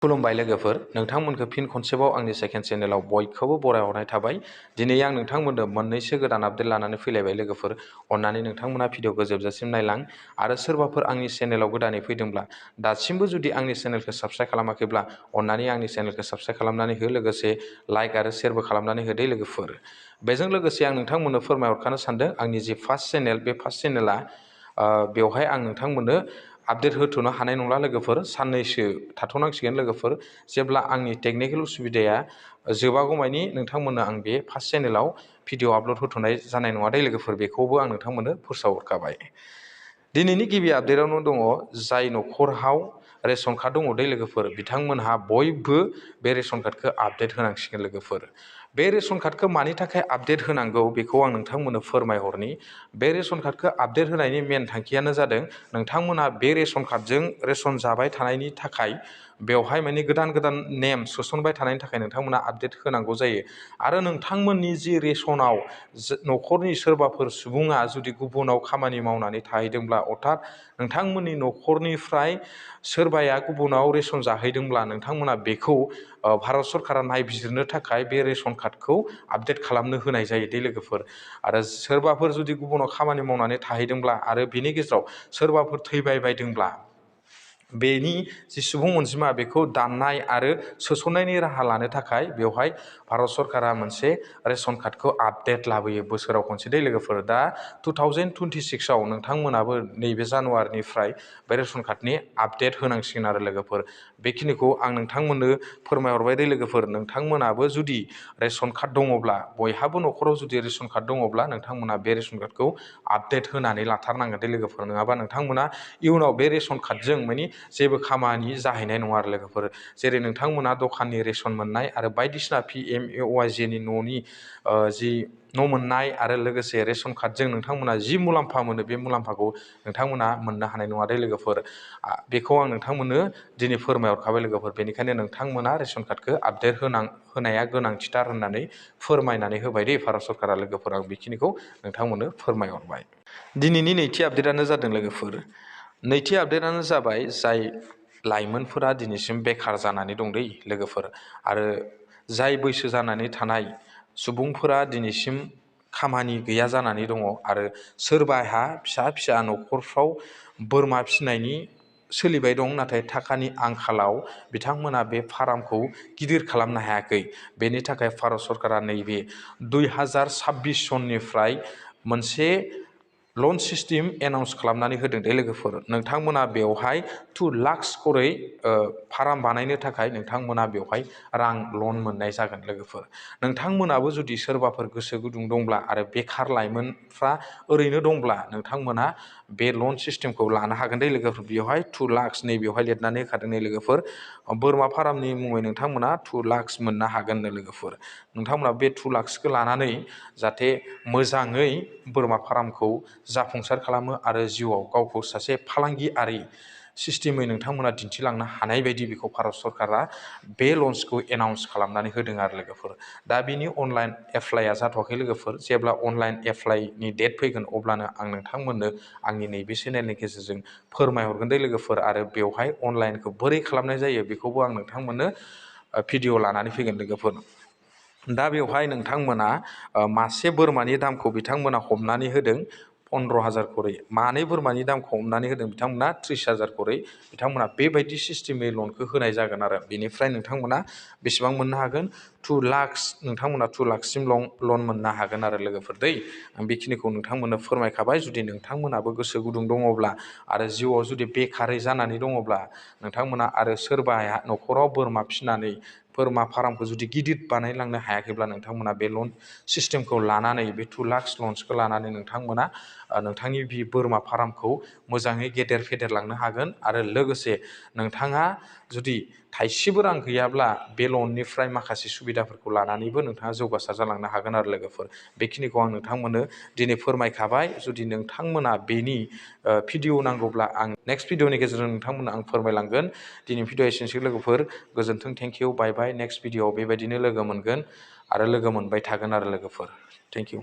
खुलुमबाय लोगोफोर, नोंथांमोनखौ फिन खनसेबाव आंनि सेकेन्ड चेनेलाव बयखौबो बरायहरनाय थाबाय। दिनै आं नोंथांमोननो मोननैसो गोदान आपडेट लानानै फैलायबाय लोगोफोर। अन्नानै नोंथांमोना भिडिअखौ जोबजासिम नायलां आरो सोरबाफोर आंनि चेनेलाव गोदानै फैदोंब्ला दासिमबो जुदि आंनि चेनेलखौ साबस्क्राइब खालामाखैब्ला अन्नानै आंनि चेनेलखौ साबस्क्राइब खालामनानै हो, लोगोसे लाइक आरो शेयारबो खालामनानै होदो लोगोफोर। बेजों लोगोसे आं नोंथांमोननो फोरमायहरखानो सानदों आंनि जि फार्स्ट चेनेल, बे फार्स्ट चेनेला बेवहाय आं नोंथांमोननो आपडेट होथ'नो हानाय नंला लोगोफोर, साननैसो थाथ'नांसिगोन लोगोफोर। जेब्ला आंनि टेकनिकेल उसुबिदाया जोबागौमानि नोंथांमोननो आं बे फार्स्ट चेनेलाव भिडिअ आपल'ड होथ'नाय जानाय नङा दे लोगोफोर, बेखौबो आं नोंथांमोननो फोरमायहरखाबाय। दिनैनि गिबि आपडेटआवनो दङ, जाय न'खराव रेशन कार्ड दङ दे लोगोफोर, बिथांमोनहा बयबो बे रेशन कार्डखौ आपडेट होनांसिगोन लोगोफोर। बे रेशन कार्डखौ मानि थाखाय आपडेट होनांगौ बेखौ आं नोंथांमोननो फोरमायहरनि। बे रेशन कार्डखौ आपडेट होनायनि मेन थांखियानो जादों नोंथांमोना बे रेशन कार्डजों रेशन जाबाय थानायनि थाखाय बेवहाय माने गोदान गोदान नेम सोसनबाय थानायनि थाखाय नोंथांमोना आपडेट होनांगौ जायो। आरो नोंथांमोननि जि रेशनाव न'खरनि सोरबाफोर सुबुङा जुदि गुबुनाव खामानि मावनानै थाहैदोंब्ला, अर्थात नोंथांमोननि न'खरनिफ्राय सोरबाया गुबुनाव रेशन जाहैदोंब्ला नोंथांमोना बेखौ भारत सरकारा नायबिजिरनो थाखाय बे रेशन कार्डखौ आपडेट खालामनो होनाय जायो दे लोगोफोर। आरो सोरबाफोर जुदि गुबुनाव खामानि मावनानै थाहैदोंब्ला आरो बेनि गेजेराव सोरबाफोर थैबाय बायदोंब्ला बेनि जि सुबुं अनजिमा बेखौ दाननाय आरो सोसननायनि राहा लानो थाखाय बेवहाय भारत सरकारा मोनसे रेशन कार्डखौ आपडेट लाबोयो बोसोराव खनसे दे लोगोफोर। दा 2026आव नोंथांमोनाबो नैबे जानुवारिनिफ्राय बे रेशन कार्डनि आपडेट होनांसिगोन आरो लोगोफोर। बेखिनिखौ आं नोंथांमोननो फोरमायहरबाय दे लोगोफोर। नोंथांमोनाबो जुदि रेशन कार्ड दङब्ला, बयहाबो न'खराव जुदि रेशन कार्ड दङब्ला नोंथांमोना बे रेशन कार्डखौ आपडेट होनानै लाथारनांगोन दे लोगोफोर। नङाबा नोंथांमोना इयुनाव बे रेशन कार्डजों माने जेबो खामानि जाहैनाय नङा आरो लोगोफोर। जेरै नोंथांमोना दखाननि रेशन मोननाय आरो बायदिसिना PMAY न'नि जि न' मोननाय आरो लोगोसे रेशन कार्डजों नोंथांमोना जि मुलाम्फा मोनो बे मुलाम्फाखौ नोंथांमोना मोननो हानाय नङा दे लोगोफोर। बेखौ आं नोंथांमोननो दिनै फोरमायहरखाबाय लोगोफोर। बेनिखायनो नोंथांमोना रेशन कार्डखौ आपडेट होनाया गोनांथिथार होननानै फोरमायनानै होबाय दे भारत सरकारा लोगोफोर। आं बेखिनिखौ नोंथांमोननो फोरमायहरबाय। दिनैनि नैथि आपडेटआनो जादों लोगोफोर, नैथि आपडेटआनो जाबाय जाय लाइमोनफोरा दिनैसिम बेखार जानानै दं दै लोगोफोर, आरो जाय बैसो जानानै थानाय सुबुंफोरा दिनैसिम खामानि गैया जानानै दङ, आरो सोरबाहा फिसा फिसा न'खरफ्राव बोरमा फिसिनायनि सोलिबाय दं, नाथाय थाखानि आंखालाव बिथांमोना बे फार्मखौ गिदिर खालामनो हायाखै। बेनि थाखाय भारत सरकारा नैबे 2026 सननिफ्राय मोनसे लन सिस्टेम एनाउन्स खालामनानै होदों दे लोगोफोर। नोंथांमोना बेवहाय 2 लाख खरै फार्म बानायनो थाखाय नोंथांमोना बेवहाय रां लन मोननाय जागोन लोगोफोर। नोंथांमोनाबो जुदि सोरबाफोर गोसो गुदुं दंब्ला आरो बेखार लाइमोनफ्रा ओरैनो दंब्ला नोंथांमोना बे लन सिस्टेमखौ लानो हागोन दे लोगोफोर। बेवहाय 2 लाख नै बेवहाय लिरनानै होखादों नै लोगोफोर। बोरमा फार्मनि मुङै नोंथांमोना 2 लाख मोननो हागोननो लोगोफोर। नोंथांमोना बे 2 लाखखौ लानानै जाहाथे मोजाङै बोरमा फार्मखौ जाफुंसार खालामो आरो जिउआव गावखौ सासे फालांगियारि सिस्टेमै नोंथांमोना दिन्थिलांनो हानाय बायदि बेखौ भारत सरकारा बे लन्सखौ एनाउन्स खालामनानै होदों आरो लोगोफोर। दा बिनि अनलाइन एप्लाइआ जाथ'वाखै लोगोफोर। जेब्ला अनलाइन एप्लाइनि डेट फैगोन अब्लानो आं नोंथांमोननो आंनि नैबे चेनेलनि गेजेरजों फोरमायहरगोन दे लोगोफोर। आरो बेवहाय अनलाइनखौ बोरै खालामनाय जायो बेखौबो आं नोंथांमोननो भिडिअ लानानै फैगोन लोगोफोर। दा बेवहाय नोंथांमोना मासे बोरमानि दामखौ बिथांमोना हमनानै होदों 15,000 खरै, मानै बोरमानि दामखौ हमनानै होदों बिथांमोना 30,000 खरै। बिथांमोना बेबायदि सिस्टेमै लनखौ होनाय जागोन आरो बेनिफ्राय नोंथांमोना बेसेबां मोननो हागोन, 2 लाख, नोंथांमोना 2 लाखसिम लन मोननो हागोन आरो लोगोफोर दै। आं बेखिनिखौ नोंथांमोननो फोरमायखाबाय। जुदि नोंथांमोनाबो गोसो गुदुं दङब्ला आरो जिउआव जुदि बेखारै जानानै दङब्ला नोंथांमोना आरो सोरबाया न'खराव बोरमा फिसिनानै बोरमा फार्मखौ जुदि गिदिर बानायलांनो हायाखैब्ला नोंथांमोना बे लन सिस्टेमखौ लानानै, बे 2 लाख लन्सखौ लानानै नोंथांमोना नोंथांनि बे बोरमा फार्मखौ मोजाङै गेदेर फेदेरलांनो हागोन। आरो लोगोसे नोंथाङा जुदि थाइसेबो रां गैयाब्ला बे लननिफ्राय माखासे सुबिदाफोरखौ लानानैबो नोंथाङा जौगासार जालांनो हागोन आरो लोगोफोर। बेखिनिखौ आं नोंथांमोननो दिनै फोरमायखाबाय। जुदि नोंथांमोना बेनि भिडिअ नांगौब्ला आं नेक्स्ट भिडिअनि गेजेरजों नोंथांमोननो आं फोरमायलांगोन। दिनै भिडिअ एसेनोसै लोगोफोर, गोजोन्थों, thank you, bye bye. Next भिडिअआव बेबायदिनो लोगो मोनगोन आरो लोगो मोनबाय थागोन आरो लोगोफोर। Thank U.